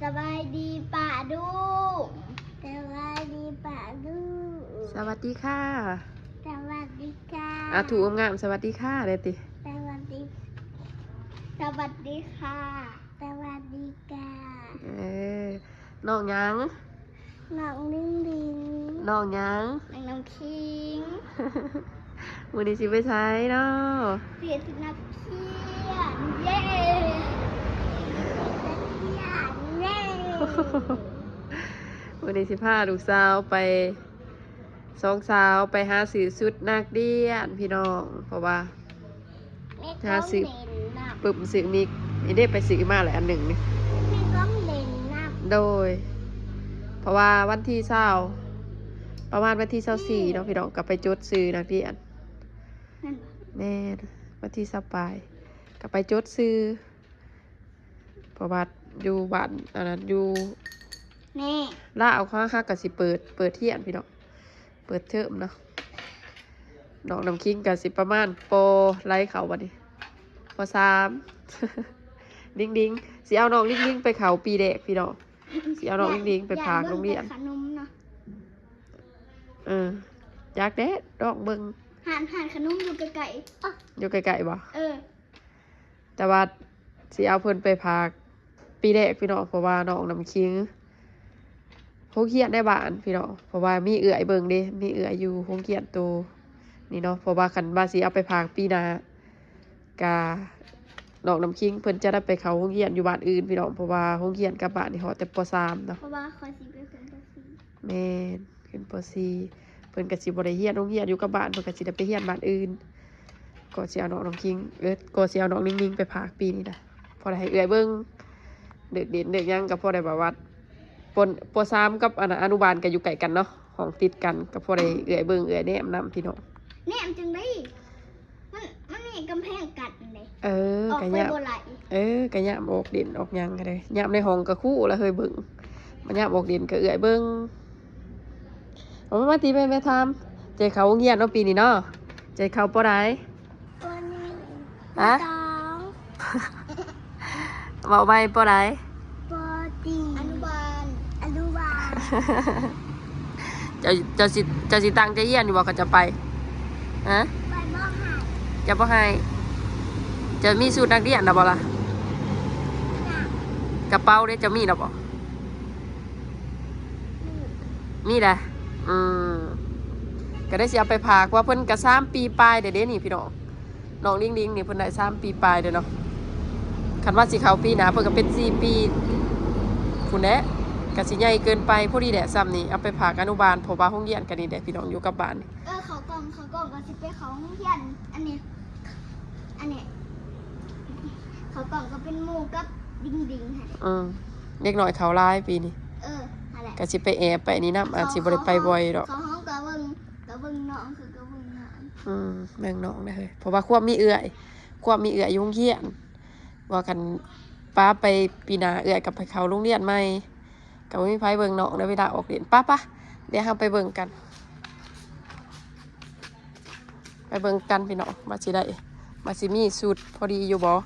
ສະບາຍດີປ້າລຸງ. ສະບາຍດີປ້າລຸງ. ສະຫວັດດີຄ່ະ. ສະຫວັດດີຄ່ະ. ອ່າ ຖືງາມໆ ສະຫວັດດີຄ່ະແດ່ຕິ. ສະຫວັດດີ ສະຫວັດດີຄ່ະ. ສະຫວັດດີຄ່ະ. ເອີ ນ້ອງຫຍັງ? ນ້ອງລິງລິງ. ນ້ອງຫຍັງ? ນ້ອງນ້ຳຄິງ. ມື້ນີ້ຊິໄປໃສເນາະ? ຊິໄປເຮັດໜັກຮຽນ. ເຢ້ ນັກຮຽນ. ເຢ້ ມື້ນີ້ຊິພາລູກສາວໄປ ສອງສາວໄປຫາຊື້ຊຸດນັກຮຽນພີ່ນ້ອງ ເພາະວ່າ ຫາຊື້ປຶບຊື້ມີກ ນີ້ເດ້ ໄປຊື້ມາແລ້ວອັນໜຶ່ງນີ້ ມີຂອງຫຼິ້ນນຳ. ໂດຍ ເພາະວ່າວັນທີຊາວ ປະມານວັນທີຊາວສີ່ເນາະພີ່ນ້ອງ ກໍໄປຈົດຊື່ນັກຮຽນ. ແມ່ນ ວັນທີຊາວປາຍ ກໍໄປຈົດຊື່ ເພາະວ່າຢູ່ບ້ານ ອັນນັ້ນ ຢູ່ ນີ້ ລາວເຮົາ ເຮົາກໍຊິເປີດ ເປີດຮຽນພີ່ນ້ອງ ເປີດເທີມເນາະ. ນ້ອງນ້ຳຄິງກໍຊິປະມານ ປໍ ໄລ່ເຂົ້າບັດນີ້ ປໍສາມ. ລິງລິງ ຊິເອົານ້ອງລິງລິງໄປເຂົ້າປີແລກພີ່ນ້ອງ ຊິເອົານ້ອງລິງລິງໄປຝາກໂຮງຮຽນ. ເອີ ຢາກແດ່ ລອງເບິ່ງ. ຮ້ານ ຮ້ານຂະໜົມຢູ່ໃກ້ໆ ຢູ່ໃກ້ໆບໍ່? ເອີ ແຕ່ວ່າຊິເອົາເພິ່ນໄປຝາກປີແລກພີ່ນ້ອງ ເພາະວ່ານ້ອງນ້ຳຄິງ ໂຮງຮຽນໃນບ້ານພີ່ນ້ອງ ເພາະວ່າມີເອື້ອຍເບິ່ງເດ້ ມີເອື້ອຍຢູ່ໂຮງຮຽນໂຕນີ້ເນາະ. ເພາະວ່າຄັນວ່າຊິເອົາໄປຝາກປີໜ້າ ກະນ້ອງນ້ຳຄິງເພິ່ນຈະໄດ້ໄປເຂົ້າໂຮງຮຽນຢູ່ບ້ານອື່ນພີ່ນ້ອງ ເພາະວ່າໂຮງຮຽນກັບບ້ານນີ້ຮອດແຕ່ ປໍສາມ ເນາະ. ເພາະວ່າຂ້ອຍຊິໄປຂຶ້ນ ປໍສີ່. ແມ່ນ ຂຶ້ນ ປໍສີ່ ເພິ່ນກໍຊິບໍ່ໄດ້ຮຽນໂຮງຮຽນຢູ່ກັບບ້ານ ເພິ່ນກໍຊິໄດ້ໄປຮຽນບ້ານອື່ນ. ກໍຊິເອົານ້ອງນ້ຳຄິງ ເອີ ກໍຊິເອົານ້ອງນິງໆໄປຝາກປີນີ້ນະ ພໍໄດ້ໃຫ້ເອື້ອຍເບິ່ງ ເລີກຫຼິ້ນເລີກຫຍັງ ກໍພໍໄດ້ແບບວ່າ ປໍ ປໍສາມກັບ ອັນ ອະນຸບານກໍຢູ່ໃກ້ກັນເນາະ ຫ້ອງຕິດກັນ ກໍພໍໄດ້ເອື້ອຍເບິ່ງເອື້ອຍແນມນຳພີ່ນ້ອງ. ແນມຈັ່ງໃດ? ມັນ ມັນມີກຳແພງກັ້ນເດ້. ເອີ ອອກໄປບໍ່ໄດ້. ເອີ ກະຍາມອອກຫຼິ້ນອອກຫຍັງກໍໄດ້ ຍາມໃນຫ້ອງກໍຄູລະເຮີ້ຍເບິ່ງ ມາຍາມອອກຫຼິ້ນກໍເອື້ອຍເບິ່ງ. ເອົາມາຕິ ແມ່ ແມ່ຖາມ ຈະເຂົ້າໂຮງຮຽນເນາະປີນີ້ເນາະ ຈະເຂົ້າ ປໍ ໃດ? ປໍໜຶ່ງ. ຮະ? ສອງ. ເວົ້າໃໝ່ ປໍ ໃດ? ປໍສີ່. ອະນຸບານ. ອະນຸບານ. ເຈົ້າ ເຈົ້າຊິ ເຈົ້າຊິຕັ້ງໃຈຮຽນຢູ່ບໍ່ ຄັນເຈົ້າໄປ? ຮະ? ຂ້ອຍບໍ່ໃຫ້. ເຈົ້າບໍ່ໃຫ້? ເຈົ້າມີຊຸດນັກຮຽນແລ້ວບໍ່ລະ? ຍັງ. ກະເປົາເດ້ ເຈົ້າມີແລ້ວບໍ່? ອືມ ມີແຫຼະ. ອືມ ກໍໄດ້ຊິເອົາໄປຝາກ ເພາະວ່າເພິ່ນກໍສາມປີປາຍແລ້ວເດ້ນີ້ພີ່ນ້ອງ. ນ້ອງລິງໆນີ້ເພິ່ນໄດ້ສາມປີປາຍແລ້ວເນາະ ຄັນວ່າຊິເຂົ້າປີໜ້າເພິ່ນກໍເປັນສີ່ປີພຸ້ນແຫຼະ ກໍຊິໃຫຍ່ເກີນໄປ. ພໍດີແຫຼະ ຊ່ຳນີ້ເອົາໄປຝາກອະນຸບານ ເພາະວ່າໂຮງຮຽນກໍນີ້ແຫຼະພີ່ນ້ອງ ຢູ່ກັບບ້ານນີ້. ເອີ ເຂົ້າກ່ອງ ເຂົ້າກ່ອງກໍຊິໄປເຂົ້າໂຮງຮຽນ ອັນນີ້ ອັນນີ້ ເຂົ້າກ່ອງກໍເປັນໝູ່ກັບດິງໆຫັ້ນແຫຼະ. ອືມ ເດັກນ້ອຍເຂົ້າຫຼາຍປີນີ້. ເອີ ຫັ້ນແຫຼະ ກໍຊິໄປແອບໄປນີ້ນຳ ອາດຊິບໍ່ໄດ້ໄປບ່ອຍດອກ. ເຂົ້າຫ້ອງກໍເບິ່ງ ກໍເບິ່ງນ້ອງ ຄືກໍເບິ່ງນ້ອງ. ອືມ ເບິ່ງນ້ອງເດີເຮີ້ຍ ເພາະວ່າຄວາມມີເອື້ອຍ ຄວາມມີເອື້ອຍຢູ່ໂຮງຮຽນ ວ່າຄັນປ້າໄປປີໜ້າ ເອື້ອຍກໍໄປເຂົ້າໂຮງຮຽນໃໝ່ ກໍບໍ່ມີໃຜເບິ່ງນ້ອງໃນເວລາອອກຫຼິ້ນ. ປະ ປະ ດຽວເຮົາໄປເບິ່ງກັນ ໄປເບິ່ງກັນພີ່ນ້ອງ ວ່າຊິໄດ້ ວ່າຊິມີຊຸດພໍດີຢູ່ບໍ່.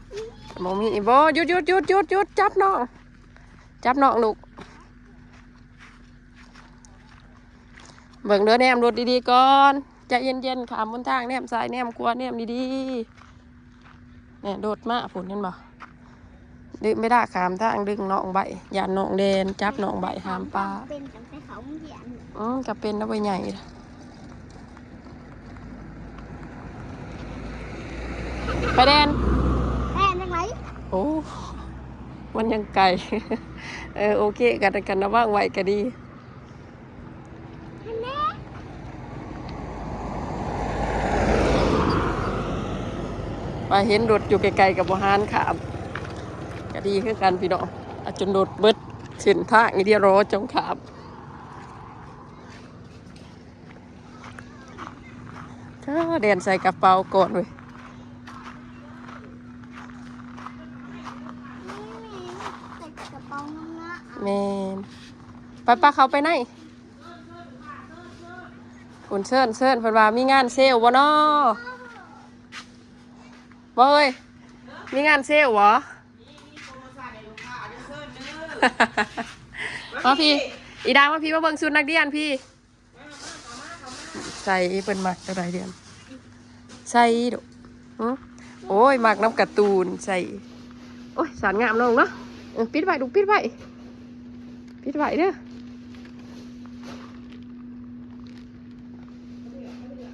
ບໍ່ມີບໍ່? ຢຸດ ຢຸດ ຢຸດ ຢຸດ ຢຸດ ຈັບນ້ອງ ຈັບນ້ອງລູກ. ເບິ່ງເດີ ແນມລົດດີໆກ່ອນ ໃຈເຢັນໆ ຂ້າມຫົນທາງ ແນມຊ້າຍແນມຂວາ ແນມດີໆ. ແນ່ ລົດມາພຸ້ນ ເຫັນບໍ່? ດຶງໄປໄດ້ ຂ້າມທາງ ດຶງນ້ອງໄວ້ ຢ້ານນ້ອງແລ່ນ ຈັບນ້ອງໄວ້ ຫ້າມປ້າ. ເປັນຕັ້ງແຕ່ເຂົາໂຮງຮຽນ. ອືມ ກໍເປັນແລ້ວ ບໍ່ໃຫຍ່. ໄປແລ່ນ ແລ່ນຈັ່ງໃດ? ໂອ້ ມັນຍັງໄກ. ເອີ ໂອເຄ ກັນ ກັນລະວັງໄວ້ກໍດີ. ໄປເຫັນລົດຢູ່ໄກໆ ກໍບໍ່ຫານຂ້າມ ກໍດີຄືກັນພີ່ນ້ອງ. ອາ ຈົນລົດເບິດເສັ້ນທາງອີ່ເດຍ ລໍຈັ່ງຂ້າມ. ເອີ ແລ່ນໃສ່ກະເປົາກ່ອນເວີຍ. ແມ່ນ. ໄປ ໄປ ເຂົ້າໄປໃນ. ຄຸນເຊີນ ເຊີນ ເພິ່ນວ່າມີງານເຊວບໍ່ນໍ? ບໍ່ເອີຍ ມີງານເຊວບໍ່? ມາພີ່ ອີດາ ມາພີ່ ມາເບິ່ງຊຸດນັກຮຽນພີ່. ໃສ່ ເພິ່ນມັກຕົວໃດເດືອນ ໃສ່ດຸ ຫື? ໂອ້ຍ ມັກນຳກາຕູນ ໃສ່ ໂອ້ຍ ສານງາມນ້ອງເນາະ. ເອີ ປິດໄວ້ລູກ ປິດໄວ້ ປິດໄວ້ເດີ.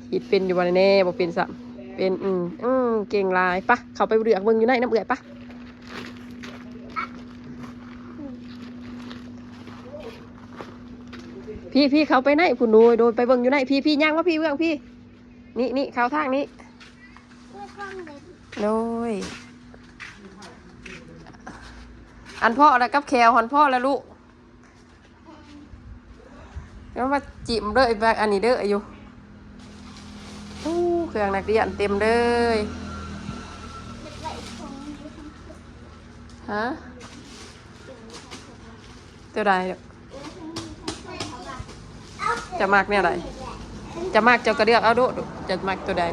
ເຮັດເປັນຢູ່ບໍ່ແນ່? ບໍ່ເປັນຊ້ຳ. ເປັນ ອືມ ອືມ ເກັ່ງຫຼາຍ. ປະ ເຂົ້າໄປເລືອກເບິ່ງຢູ່ໃນນຳເອື້ອຍປະ. ພີ້ ພີ້ ເຂົ້າໄປໃນພຸ້ນ. ໂດຍ ໂດຍ ໄປເບິ່ງຢູ່ໃນ. ພີ້ ພີ້ ຍ່າງມາພີ້ ເບື້ອງພີ້. ນີ້ ນີ້ ເຂົ້າທາງນີ້. ໂດຍ ອັນພໍ້ລະ ກັບແຂ້ວຫັ້ນພໍ້ລະລູກ. ແລ້ວມາຈິ້ມເດີ ອັນນີ້ເດີ ຢູ່. ໂອ້ ເຄື່ອງນັກຮຽນເຕັມເລີຍ. ຮະ? ຕົວໃດ? ຈະມັກແນວໃດ? ຈະມັກ ເຈົ້າກະເລືອກເອົາໂລດ. ຈະມັກຕົວໃດ?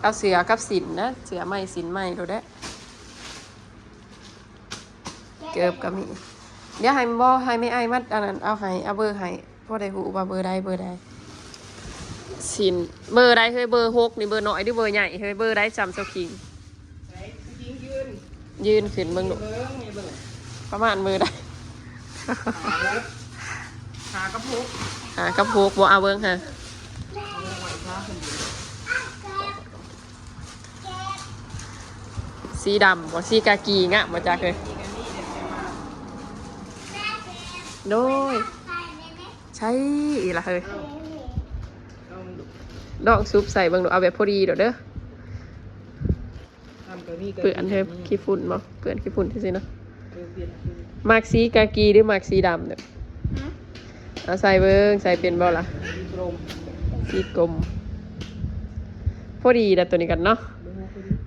ເອົາເສື້ອກັບສິ້ນນະ ເສື້ອໃໝ່ ສິ້ນໃໝ່ໂລດແຫຼະ. ເກີບກໍມີ. ດຽວໃຫ້ ບໍ່ ໃຫ້ແມ່ອ້າຍມັດອັນນັ້ນ ເອົາໃຫ້ ເອົາເບີໃຫ້ ພໍໄດ້ຮູ້ວ່າເບີໃດ ເບີໃດ. ສິ້ນ ເບີໃດເຮີ້ຍ? ເບີຫົກນີ້ເບີນ້ອຍ ຫຼື ເບີໃຫຍ່ເຮີ້ຍ? ເບີໃດ ຈຳສະຄິງ? ໃສ່ ສະຄິງຢືນ ຢືນຂຶ້ນເບິ່ງດູ ເບິ່ງ ນີ້ເບິ່ງ ປະມານເບີໃດ? ຫ້າກັບຫົກ ຫ້າກັບຫົກ ບໍ່ ເອົາເບິ່ງຫາ. ສີດຳບໍ່? ສີກາກີງາມບໍ່ຈັກເອີຍ. ໂດຍ ໃຊ່ລະເຮີ້ຍ. ລອງຊຸບໃສ່ເບິ່ງດູ ເອົາແບບພໍດີໂດດເດີ. ເປື້ອນເຮີ້ຍ ຂີ້ຝຸ່ນບໍ່? ເປື້ອນຂີ້ຝຸ່ນຊື່ໆເນາະ. ມັກສີກາກີ ຫຼື ມັກສີດຳເດີ? ຫື? ເອົາໃສ່ເບິ່ງ ໃສ່ເປັນບໍ່ລະ? ສີກົມ ພໍດີລະໂຕນີ້ກັນເນາະ.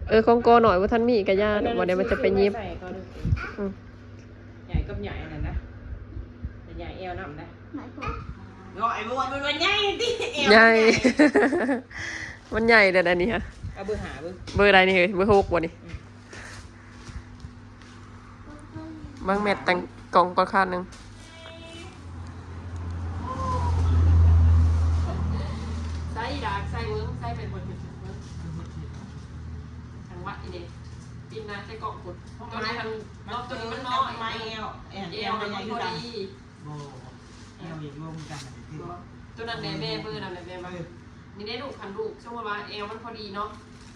ເອີ ຂອງກໍນ້ອຍບໍ່ທັນມີກະຢ່າດອກ ບໍ່ໄດ້ມັນຈະໄປຫຍິບ. ອືມ ໃຫຍ່ກັບໃຫຍ່ອັນນັ້ນນະ ໃຫຍ່ແອວນຳນະ. ນ້ອຍບໍ່ ມັນວ່າໃຫຍ່ຕິ ແອວໃຫຍ່ ມັນໃຫຍ່ເດ້ອັນນີ້ຫະ. ເອົາເບີຫ້າເບິ່ງ ເບີໃດນີ້ເຮີ້ຍ? ເບີຫົກບໍ່ນີ້? ອືມ ເບິ່ງແມັດຕັ້ງກ້ອງກ່ອນຄາດໜຶ່ງ. ໃສ່ດາກ ໃສ່ເບິ່ງ ໃສ່ເປັນບໍ່ເຫັນເບິ່ງ ຈັງຫວະອີເດ ປິ່ນໜ້າໃສ່ກ້ອງພຸ້ນ. ໂຕນີ້ມັນ ໂຕນີ້ມັນນ້ອຍ ແອວ ແອວມັນບໍ່ດີ. ບໍ່ ແອວຢາກລົງກັນ ໂຕນັ້ນແຫຼະແມ່ ເບີນັ້ນແຫຼະແມ່ວ່າ. ນີ້ເດ້ລູກ ຄັນລູກສົມມຸດວ່າແອວມັນພໍດີເນາະ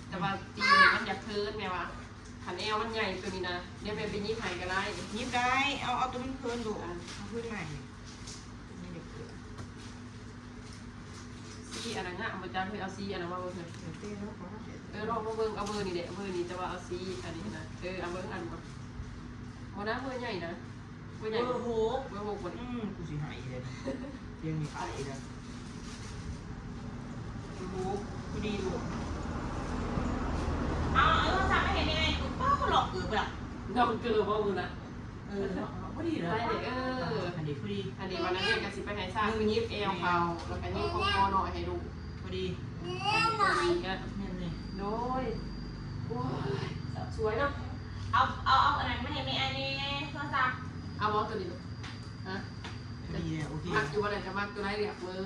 ແຕ່ວ່າຕີນມັນຢາກເທີນແມ່ວ່າ. ຄັນແອວມັນໃຫຍ່ໂຕນີ້ນະ ດຽວແມ່ໄປຫຍິບໃຫ້ກໍໄດ້. ຫຍິບໄດ້ ເອົາ ເອົາໂຕມັນເທີນລູກ ເອົາຄືນໃໝ່. ສີອັນນັ້ນງາມບໍ່ຈັກເຮີ້ຍ? ເອົາສີອັນນັ້ນມາເບິ່ງເຮີ້ຍ. ເອີ ລອງມາເບິ່ງ ເອົາເບີນີ້ແຫຼະ ເບີນີ້ ແຕ່ວ່າເອົາສີອັນນີ້ນະ. ເອີ ເອົາເບິ່ງອັນ ບໍ່ນະ ເບີໃຫຍ່ນະ. ເບີໃຫຍ່ ເບີຫົກ ເບີຫົກບໍ່ນີ້? ອືມ ກູຊິໃຫ້ເດ້ ພຽງນີ້ຂາຍເດ້. ເບີຫົກ ພໍດີຢູ່. ເອົາ ເອົາໂທລະສັບມາໃຫ້ແມ່ ເອົາ ລອກເກີບບໍ່ລະ? ລອກເກີບບໍ່ມື້ນະ? ເອີ ພໍດີເນາະ ໄດ້ເດ້. ເອີ ອັນນີ້ພໍດີ ອັນນີ້ວ່ານັກຮຽນກໍຊິໄປໃຫ້ຊາກ ໄປຫຍິບແອວເຂົາ ແລ້ວກໍຫຍິບຂອງກໍນ້ອຍໃຫ້ລູກ. ພໍດີ ແມ່ນນີ້ ໂດຍ. ໂອ້ຍ ສວຍເນາະ. ເອົາ ເອົາ ເອົາອັນນັ້ນມາໃຫ້ແມ່ ອັນນີ້ໂທລະສັບ. ເອົາບໍ່ໂຕນີ້ລູກ? ຮະ ດີແລ້ວ ໂອເຄ ມັກຢູ່ບໍ່? ໄດ້ ຈະມັກໂຕໃດເລືອກເບິ່ງ.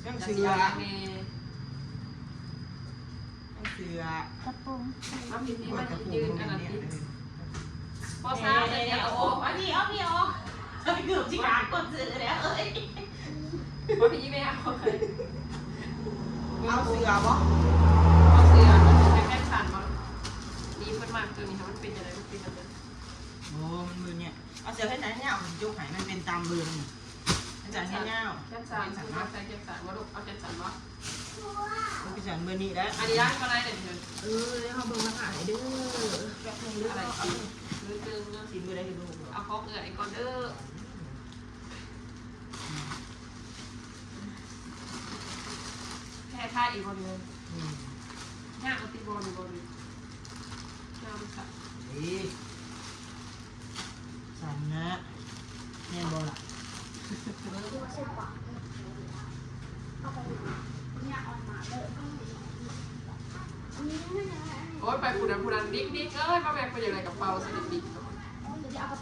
ຍັງເສື້ອ ຍັງເສື້ອ ກະໂປງ ມາພີ້ ມາຢືນອັນນັ້ນຕິ. ພໍຊາວແລ້ວ ເອົາອອກ ເອົາພີ້ ເອົາພີ້ອອກ ເກືອບຊິຂາດກວ່າຊື້ແລ້ວເອີຍ. ມາພີ້ແມ່ ເອົາເສື້ອບໍ່? ເອົາເສື້ອ ແຈັກສັນບໍ່? ນີ້ເພິ່ນມັກໂຕນີ້ ໃຫ້ມັນເປັນຈັ່ງໃດ ມັນເປັນແບບນັ້ນ. ໂອ້ ມັນມືນຽ ເອົາເສື້ອແຂນຍາວ ຈົກໃຫ້ມັນເປັນຕາມເບີນ. ແຂນຍາວ ແຂນສັ້ນ ໃສ່ແຂນສັ້ນບໍ່ລູກ? ເອົາແຂນສັ້ນບໍ່? ເອົາແຂນສັ້ນເບີນີ້ແຫຼະ. ອັນນີ້ໄດ້ບໍ່ໄດ້ເດີ? ເອີ ດຽວເຮົາເບິ່ງລາຄາໃຫ້ເດີ. ແປັບໜຶ່ງເດີ ເອົາເບິ່ງເດີ ຊິເບີໃດກໍບໍ່ຮູ້. ເອົາຂອງເອື້ອຍກ່ອນເດີ. ແທ້ ຖ່າຍອີກບໍ່ເດີ? ອືມ ຍາກເອົາຕິບໍ່ນີ້ບໍ່ເດີ? ຍາກບໍ່ຊະ? ເອີ ສັ່ນນະ ແມ່ນບໍ່ລະ? ໂອ້ຍ ໄປຜູ້ນັ້ນ ຜູ້ນັ້ນ ດິກໆ ເອີຍ ມາແບກໄປຢາກໄດ້ກະເປົາ ຊິດິກໆ.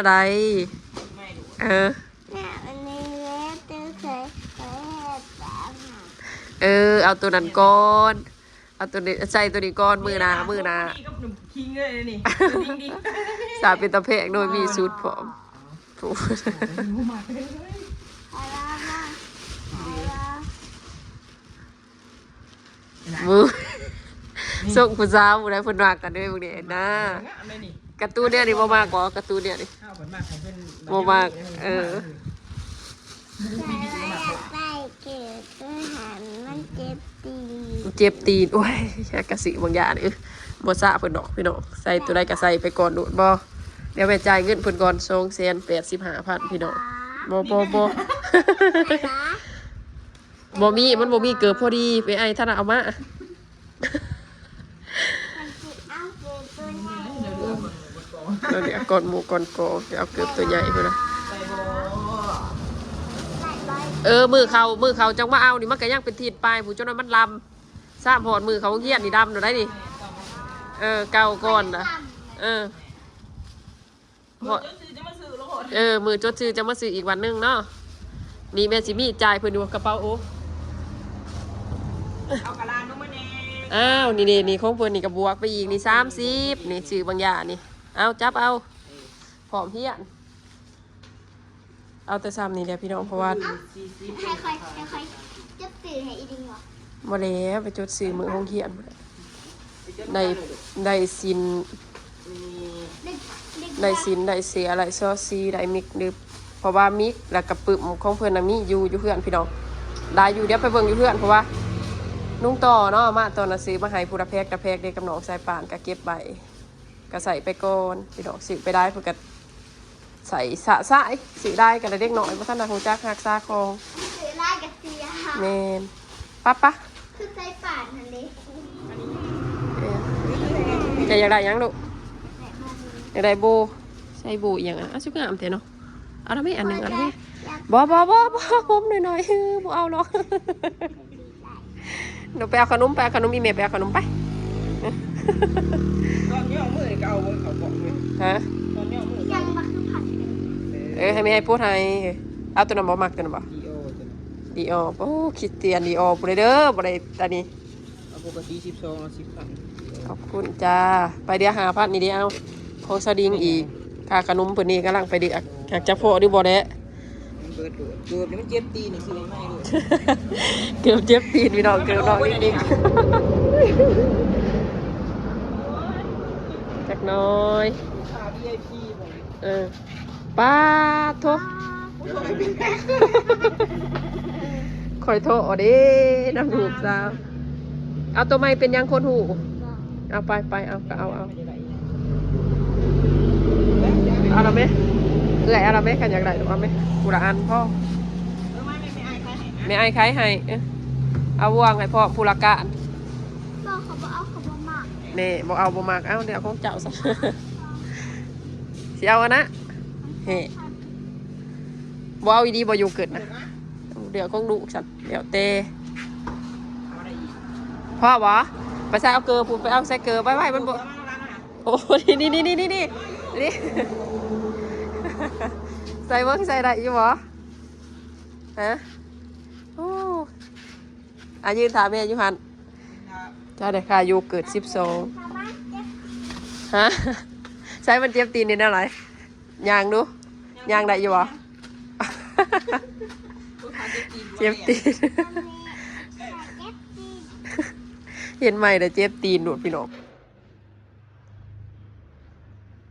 ວໃດ? ເອີ ແມ່ ອັນນີ້ເດ້ ຕົວເຄີຍ ເຄີຍເຮັດຕາມຫາ ເອີ ເອົາຕົວນັ້ນກ່ອນ ເອົາຕົວນີ້ ໃສ່ຕົວນີ້ກ່ອນ ມື້ໜ້າ ມື້ໜ້າ ນີ້ກັບໜຸ່ມຄິງເລີຍນີ້ ດິງໆ ສາວເປັນຕາແພງໂດຍມີສູດພ້ອມ ຜູ້ ເອົາລະມາ ເອົາລະ ມື້ ສົ່ງຜູ້ສາວຜູ້ໃດເພິ່ນມັກກັນເດ້ ພວກນີ້ນະ ງາມເລີຍນີ້ ກາຕູນແນວນີ້ບໍ່ມັກບໍ່? ກາຕູນແນວນີ້ ເຮົາເພິ່ນມັກໃຫ້ເພິ່ນ ບໍ່ມັກ ເອີ ແຕ່ວ່າຢາກໄດ້ເກີດຄືຫັ້ນ ມັນເຈັບຕີນ ເຈັບຕີນ ໂອ້ຍ ກະຊື້ບາງຢ່າງ ເອີ ບໍ່ຊະເພິ່ນດອກພີ່ນ້ອງ ໃສ່ໂຕໃດກະໃສ່ໄປກ່ອນໂລດ ບໍ່ ດຽວແມ່ຈ່າຍເງິນເພິ່ນກ່ອນ ສອງແສນແປດສິບຫ້າພັນ ພີ່ນ້ອງ ບໍ່ ບໍ່ ບໍ່ ບໍ່ມີ ມັນບໍ່ມີເກີບພໍດີ ໄປໄອ້ທ່ານເອົາມາ ມັນຊິເອົາເກີບໂຕໃຫຍ່ ເອີ ເອົາກ່ອນໝູ່ກ່ອນກອງ ຊິເອົາເກີບໂຕໃຫຍ່ພຸ້ນນະ ເອີ ມື້ເຂົາ ມື້ເຂົາຈັ່ງມາເອົານີ້ ມັນກະຍັງເປັນທິດປາຍພຸ້ນ ຈົນວ່າມັນລຳ ຊ້ຳຮອດມື້ເຂົ້າໂຮງຮຽນນີ້ດຳໂລດໄດ໋ນີ້ ເອີ ເກົ່າກ່ອນນະ ເອີ ມື້ຈົດຊື່ຈະມາຊື້ໂລດ ເອີ ມື້ຈົດຊື່ຈະມາຊື້ອີກວັນໜຶ່ງເນາະ ນີ້ແມ່ຊິມີຈ່າຍເພິ່ນຢູ່ກະເປົາ ໂອ້ ເອົາກະລາລົງມາແດ່ ອ້າວ ນີ້ເດ ນີ້ຂອງເພິ່ນນີ້ກະບວກໄປອີກນີ້ ສາມສິບ ນີ້ຊື້ບາງຢ່າງນີ້ ເອົາ ຈັບເອົາ ເອີ ພ້ອມຮຽນ. ເອົາແຕ່ຊ່ຳນີ້ແຫຼະພີ່ນ້ອງ ເພາະວ່າ ໃຫ້ຂ້ອຍ ໃຫ້ຂ້ອຍຈົດຊື່ໃຫ້ອີ່ດິງບໍ່? ບໍ່ແລ້ວ ໄປຈົດຊື່ມື້ໂຮງຮຽນພຸ້ນແຫຼະ ໄດ້ ໄດ້ສິນ ໄດ້ສິນ ໄດ້ເສຍ ໄດ້ຊໍຊີ ໄດ້ມິກດຶບ ເພາະວ່າມິກ ແລ້ວກະປຶ້ມຂອງເພິ່ນນະມີຢູ່ ຢູ່ເຮືອນພີ່ນ້ອງ ຫຼາຍຢູ່ ດຽວໄປເບິ່ງຢູ່ເຮືອນ ເພາະວ່າລຸງຕໍ່ເນາະ ມາຕອນນະຊື້ມາໃຫ້ຜູ້ລະແພັກລະແພັກເດ້ ກັບນ້ອງສາຍປານກະເກັບໄວ້ ກະໃສ່ໄປກ່ອນພີ່ນ້ອງ ຊື້ໄປໄດ້ເພິ່ນກະ ໃສ່ສະສາຍ ຊື້ໄດ້ກະໄດ້ ເດັກນ້ອຍບໍ່ທັນໄດ້ຮູ້ຈັກຮັກສາຂອງ ຊື້ຫຼາຍກະເສຍ ແມ່ນ ປະ ປະ ຄືໃສ່ປານຫັ້ນເດ້ ເອີ ເຈົ້າຢາກໄດ້ຫຍັງລູກ? ຢາກໄດ້ໂບ ໃສ່ໂບອີ່ຫຍັງອະ ອ້າວ ສຸດງາມແທ້ເນາະ ເອົາລະແມ່ ອັນໜຶ່ງ ເອົາລະແມ່ ບໍ່ ບໍ່ ບໍ່ ບໍ່ ຜົມໜ້ອຍໆ ບໍ່ເອົາດອກ. ໜູໄປເອົາຂະໜົມ ໄປເອົາຂະໜົມ ອີ່ແມ່ໄປເອົາຂະໜົມໄປ ຕອນຍ້ອງມືນີ້ກະເອົາບໍ່ເຂົ້າກ່ອງເລີຍ ຮະ ຕອນຍ້ອງມື ຍັງມາຄືຜັດ ເອີ ໃຫ້ແມ່ໃຫ້ໂພດໃຫ້ ເອົາໂຕນັ້ນບໍ່ ມັກໂຕນັ້ນບໍ່ ດີອໍ ໂອ້ ຄຣິສຕຽນ ດີອໍ ຜູ້ໃດເດີ ບໍ່ໄດ້ອັນນີ້ ເອົາປົກກະຕິສິບສອງ ເອົາສິບພັນ ຂອບຄຸນຈ້າ ໄປເດືອຫ້າພັນນີ້ເດ້ ເອົາ ຂອງສາວດິງອີກ ຄ່າຂະໜົມເພິ່ນນີ້ກຳລັງໄປເດືອ ຫາກຈະພໍຫຼືບໍ່ແຫຼະ ເກີບນີ້ມັນເຈັບຕີນນີ້ ຊື້ໃໝ່ໂລດ ເກີບເຈັບຕີນພີ່ນ້ອງ ເກີບນ້ອງເດັກໆ ຈັກໜ້ອຍ ເອີ ປາດໂທ້ ຂ້ອຍທໍ້ເດ້ ນຳລູກສາວ ເອົາໂຕໃໝ່ເປັນຫຍັງຄົນຮູ້ ເອົາໄປ ໄປ ເອົາ ກະເອົາ ເອົາ ເອົາລະແມ່ ເອື້ອຍ ເອົາລະແມ່ ຄັນຢາກໄດ້ເອົາແມ່ ຜູ້ລະອັນພໍ ແມ່ອ້າຍຂາຍໃຫ້ ເອີ ເອົາວາງໃຫ້ພ້ອມ ຜູ້ລະການ ບໍ່ ເຂົາບໍ່ເອົາ ເຂົາບໍ່ມັກ ແນ່ ບໍ່ເອົາບໍ່ມັກ ເອົາ ດຽວຂອງເຈົ້າຊະ ຊິເອົາອັນນະ ເຮ ບໍ່ເອົາອີ່ດີບໍ່ ໂຢເກີດນະ ດຽວຂອງລູກຊັ້ນ ແລ້ວແຕ່ ພໍບໍ່? ໄປໃສ່ເອົາເກີພຸ້ນ ໄປເອົາໃສ່ເກີໄວ້ໆ ມັນບໍ່ ໂອ້ ນີ້ໆ ໃສ່ເບິ່ງ ໃສ່ໄດ້ຢູ່ບໍ່? ຮະ ໂອ້ ອ່ະ ຢືນຖ້າແມ່ຢູ່ຫັ້ນ ເຈົ້າໄດ້ຄ່າໂຢເກີດສິບສອງ ຮະ ໃສ່ມັນເຈັບຕີນນີ້ແນວໃດ? ຍ່າງດູ ຍ່າງໄດ້ຢູ່ບໍ່? ເຈັບຕີນ ເຫັນໃໝ່ແລ້ວເຈັບຕີນໂລດພີ່ນ້ອງ.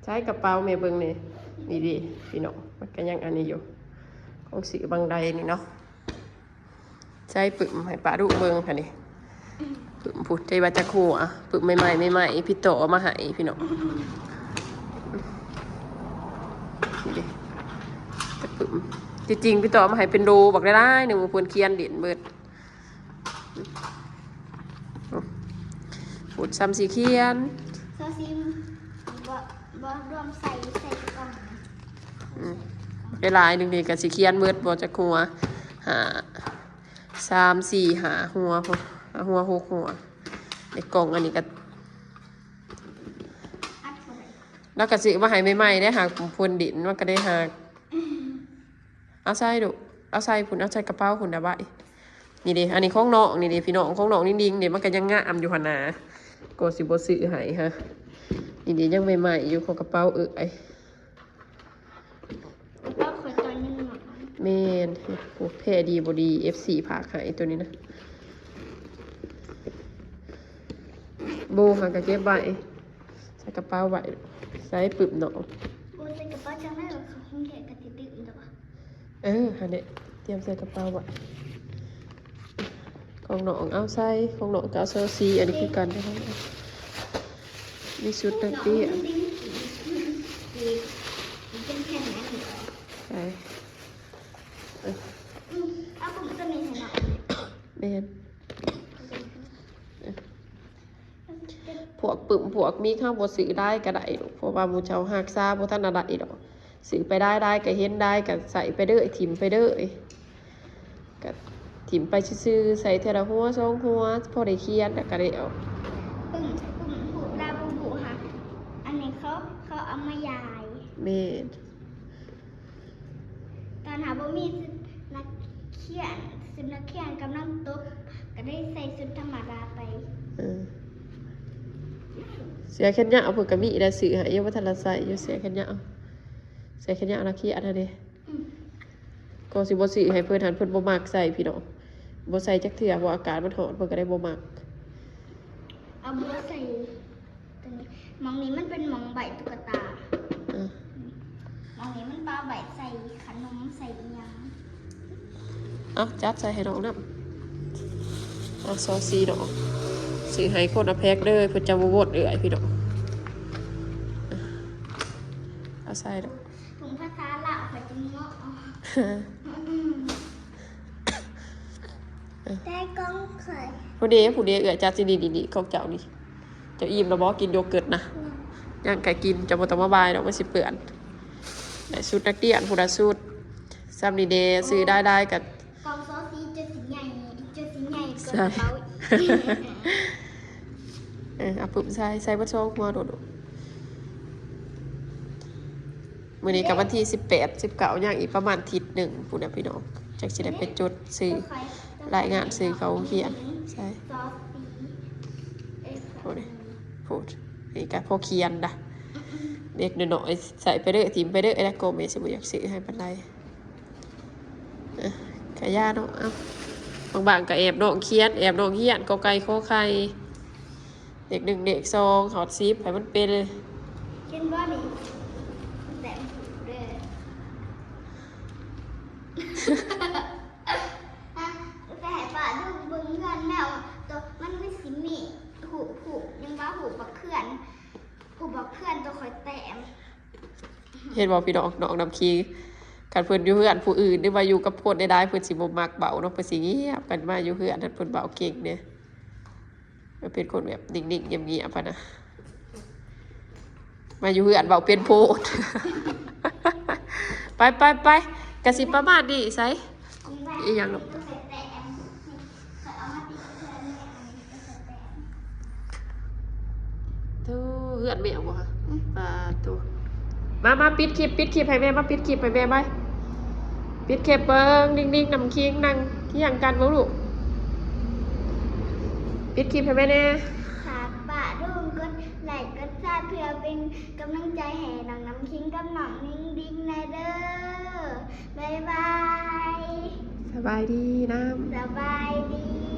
ໃສ່ກະເປົາແມ່ເບິ່ງແດ່ ນີ້ເດ້ພີ່ນ້ອງ ມັນກະຍັງອັນນີ້ຢູ່ ຂອງຊື້ບາງໃດນີ້ເນາະ ໃສ່ປຶ້ມໃຫ້ປ້າດຸເບິ່ງຫັ້ນນີ້ ປຶ້ມພຸ້ນ ຈັກວ່າຈັກຫົວ ປຶ້ມໃໝ່ໆ ໃໝ່ໆ ພີ່ຕໍ່ເອົາມາໃຫ້ພີ່ນ້ອງ ນີ້ເດ້ ປຶ້ມ ທີ່ຈິງພີ່ຕໍ່ເອົາມາໃຫ້ເປັນໂລບັກຫຼາຍໆ ໜຶ່ງ ເພິ່ນຂຽນຫຼິ້ນເບິດ. ພຸ້ນ ສ່ຳຊິຂຽນ ຊາວສີ່ ບໍ່ ບໍ່ລວມໃສ່ ໃສ່ກ່ອງ ອືມ ຫຼາຍໆ ໜຶ່ງນີ້ກະຊິຂຽນເບິດບໍ່ ຈັກຫົວ ຫ້າ ສາມ ສີ່ ຫ້າຫົວ ຫົວ ຫົວ ຫົວ ໃນກ່ອງອັນນີ້ກະ ອັດເຂົ້າໄປ ລາວກະຊື້ມາໃຫ້ໃໝ່ໆ ໄດ້ຫາກເພິ່ນຫຼິ້ນ ມັນກະໄດ້ຫາກ ເອົາໃສ່ລູກ ເອົາໃສ່ພຸ້ນ ເອົາໃສ່ກະເປົາພຸ້ນດາບາຍ ນີ້ເດ້ ອັນນີ້ຂອງນ້ອງນີ້ເດ້ພີ່ນ້ອງ ຂອງນ້ອງນິງໆ ເດ້ ມັນກະຍັງງາມຢູ່ຫັ້ນນາ ກໍຊິບໍ່ຊື້ໃຫ້ຮະ ນີ້ເດ້ ຍັງໃໝ່ໆ ຢູ່ ຂອງກະເປົາເອື້ອຍ ກະເປົາຂ້ອຍຕອນຍັງນ້ອຍ ແມ່ນ ໂອ້ ແທ້ດີບໍ່ດີ ເອັຟຊີ ຝາກໃຫ້ໂຕນີ້ນະ ໂບຫາກະເກັບໄວ້ ໃສ່ກະເປົາໄວ້ ໃສ່ປຶ້ມເນາະ ໂອ້ ໃສ່ກະເປົາຈັ່ງໃດວະ ເຂົ້າໂຮງຮຽນກະຕິດຕື່ມແລ້ວວະ ເອີ ຫັ້ນແຫຼະ ຕຽມໃສ່ກະເປົາໄວ້ ຂອ ຂອງນ້ອງເອົາໃສ່ ຂອງນ້ອງກໍເອົາຊໍ່ສີ່ ອັນນີ້ຄືກັນເດ້. ມີຊຸດນັກຮຽນ ໃສ່ ອືມ ເອົາປຸ້ມຕົວນີ້ໃຫ້ນ້ອງ ແມ່ນ ພວກປຶ້ມພວກມີ ເຮົາບໍ່ຊື້ຫຼາຍກໍໄດ້ລູກ ເພາະວ່າໝູ່ເຈົ້າຮັກສາບໍ່ທັນໄດ້ດອກ. ຊື້ໄປຫຼາຍໆ ກໍເຫັນຫຼາຍ ກໍໃສ່ໄປເດີ ຖິ້ມໄປເດີ ກໍຖິ້ມໄປຊື່ໆ ໃສ່ເທື່ອລະຫົວສອງຫົວ ພໍໄດ້ຂຽນ ແລ້ວກໍແລ້ວ. ປຶ້ມ ປຶ້ມ ຮູບລາບູບູຫັ້ນ ອັນນີ້ເຂົາ ເຂົາເອົາມາຢາຍ. ແມ່ນ. ຕອນຫາບໍ່ມີຊຸດນັກຮຽນ ຊຸດນັກຮຽນກຳລັງຕົກ ກໍໄດ້ໃສ່ຊຸດທຳມະດາໄປ. ເອີ ເສື້ອແຂນຍາວເພິ່ນກໍມີແລ້ວ ຊື້ໃຫ້ຢູ່ ບໍ່ທັນລະໃສ່ຢູ່ ເສື້ອແຂນຍາວ ເສື້ອແຂນຍາວນັກຮຽນຫັ້ນເດ້. ອືມ ກໍຊິບໍ່ຊື້ໃຫ້ເພິ່ນຫັ້ນ ເພິ່ນບໍ່ມັກໃສ່ພີ່ນ້ອງ ບໍ່ໃສ່ຈັກເທື່ອ ເພາະອາກາດມັນຮ້ອນ ເພິ່ນກໍໄດ້ບໍ່ມັກ. ເອົາບໍ່ໃສ່ ຕົວນີ້ ໝ່ອງນີ້ມັນເປັນໝ່ອງໃບຕຸກກະຕາ. ເອີ ໝ່ອງນີ້ມັນປະໄວ້ໃສ່ຂະໜົມໃສ່ອີ່ຫຍັງ. ເອົາ ຈັດໃສ່ໃຫ້ນ້ອງນຳ. ເອົາ ຊໍ່ສີ່ເນາະ ຊື້ໃຫ້ຄົນລະແພັກເດີ ເພິ່ນຈະບໍ່ວົນເອື້ອຍພີ່ນ້ອງ. ເອົາໃສ່ເນາະ ຖົງພາສາລາວຂ້ອຍຈຶ່ງເງາະ. ແຕ່ຂອງຂ້ອຍ ຜູ້ເດ ຜູ້ເດ ເອື້ອຍຈັດຊິ ນີ້ໆ ຂອງເຈົ້ານີ້. ເຈົ້າອີ່ມແລ້ວບໍ່? ກິນໂຢເກີດນະ. ຍັງ ຍັງ ໃຫ້ກິນ ເຈົ້າບໍ່ຕ້ອງມາບາຍດອກ ມັນຊິເປື້ອນ. ໄດ້ຊຸດນັກຮຽນ ຜູ້ລະຊຸດ ສ່ຳນີ້ເດ. ໂອ້ ຊື້ໄດ້ໆ ກໍ ກ່ອງຊໍ່ສີ່ ຈົນຊິໃຫຍ່ ຈົນຊິໃຫຍ່ກວ່າ ໃສ່ ກະເປົາອີກ. ເອີ ເອົາປຶ້ມໃສ່ ໃສ່ເບິດສອງຫົວໂດດ. ມື້ນີ້ກໍວັນທີສິບແປດ ສິບເກົ້າ ຍັງອີກປະມານທິດໜຶ່ງພຸ້ນນະພີ່ນ້ອງ ຈັ່ງຊິໄດ້ໄປຈົດຊື່ ລາຍງານຊື່ເຂົ້າໂຮງຮຽນ. ໃສ່ ໂອ້ຍ ໂພດ ນີ້ກໍພໍຂຽນດະ ເດັກນ້ອຍໆ ໃສ່ໄປເດີ ຖິ້ມໄປເດີ ແລ້ວກໍແມ່ຊິບໍ່ຢາກຊື້ໃຫ້ປານໃດ. ເອີ ກະຢ່າເນາະ ເອົາ ບາງໆ ກໍແອບນ້ອງຂຽນ ແອບນ້ອງຮຽນ ກ ໄກ່ ຂ ໄຂ່ ເລກໜຶ່ງ ເລກສອງ ຮອດສິບ ໃຫ້ມັນເປັນ. ເຫັນບໍ່ນີ້ ແຕ້ມເດີ ແຕ່ໃຫ້ປ້າດູເບິ່ງເຮືອນແມວ ໂຕມັນ ມັນຊິມີຮູບ ຮູບຫຍັງວ່າ ຮູບບັກເຂື່ອນ ຮູບບັກເຂື່ອນ ໂຕຂ້ອຍແຕ້ມ. ເຫັນບໍ່ພີ່ນ້ອງ ນ້ອງນ້ຳຄີງ ຄັນເພິ່ນຢູ່ເຮືອນຜູ້ອື່ນ ຫຼືວ່າຢູ່ກັບຄົນຫຼາຍໆ ເພິ່ນຊິບໍ່ມັກເວົ້າເນາະ ເພິ່ນຊິງຽບ ຄັນມາຢູ່ເຮືອນຫັ້ນ ເພິ່ນເວົ້າເກັ່ງເດ້. ມັນເປັນຄົນແບບນິ່ງໆ ງຽບໆ ຫັ້ນນະ ມາຢູ່ເຮືອນເວົ້າເປັນໂພດ. ໄປໆໆ ກະຊິປະມານນີ້ ໃສ ອີ່ຫຍັງລູກ ໂທ້ ເຮືອນແມວບໍ່ຄະ? ປາໂທ້ ມາ ມາ ປິດຄລິບ ປິດຄລິບໃຫ້ແມ່ ມາ ປິດຄລິບໃຫ້ແມ່ໄວ. ປິດຄລິບເບິ່ງ ນິ້ງໆ ນ້ຳຄີງ ນັ່ງຮຽງກັນເບິ່ງລູກ ປິດຄລິບໃຫ້ແມ່ແດ່. ຝາກປ້າລຸງກົດໄລກ໌ກດແຊ ເພື່ອເປັນກຳລັງໃຈໃຫ້ນ້ອງນ້ຳຄີງກັບນ້ອງນິ້ງໆ ແດ່ເດີ. ບາຍບາຍ ສະບາຍດີນຳ ສະບາຍດີ.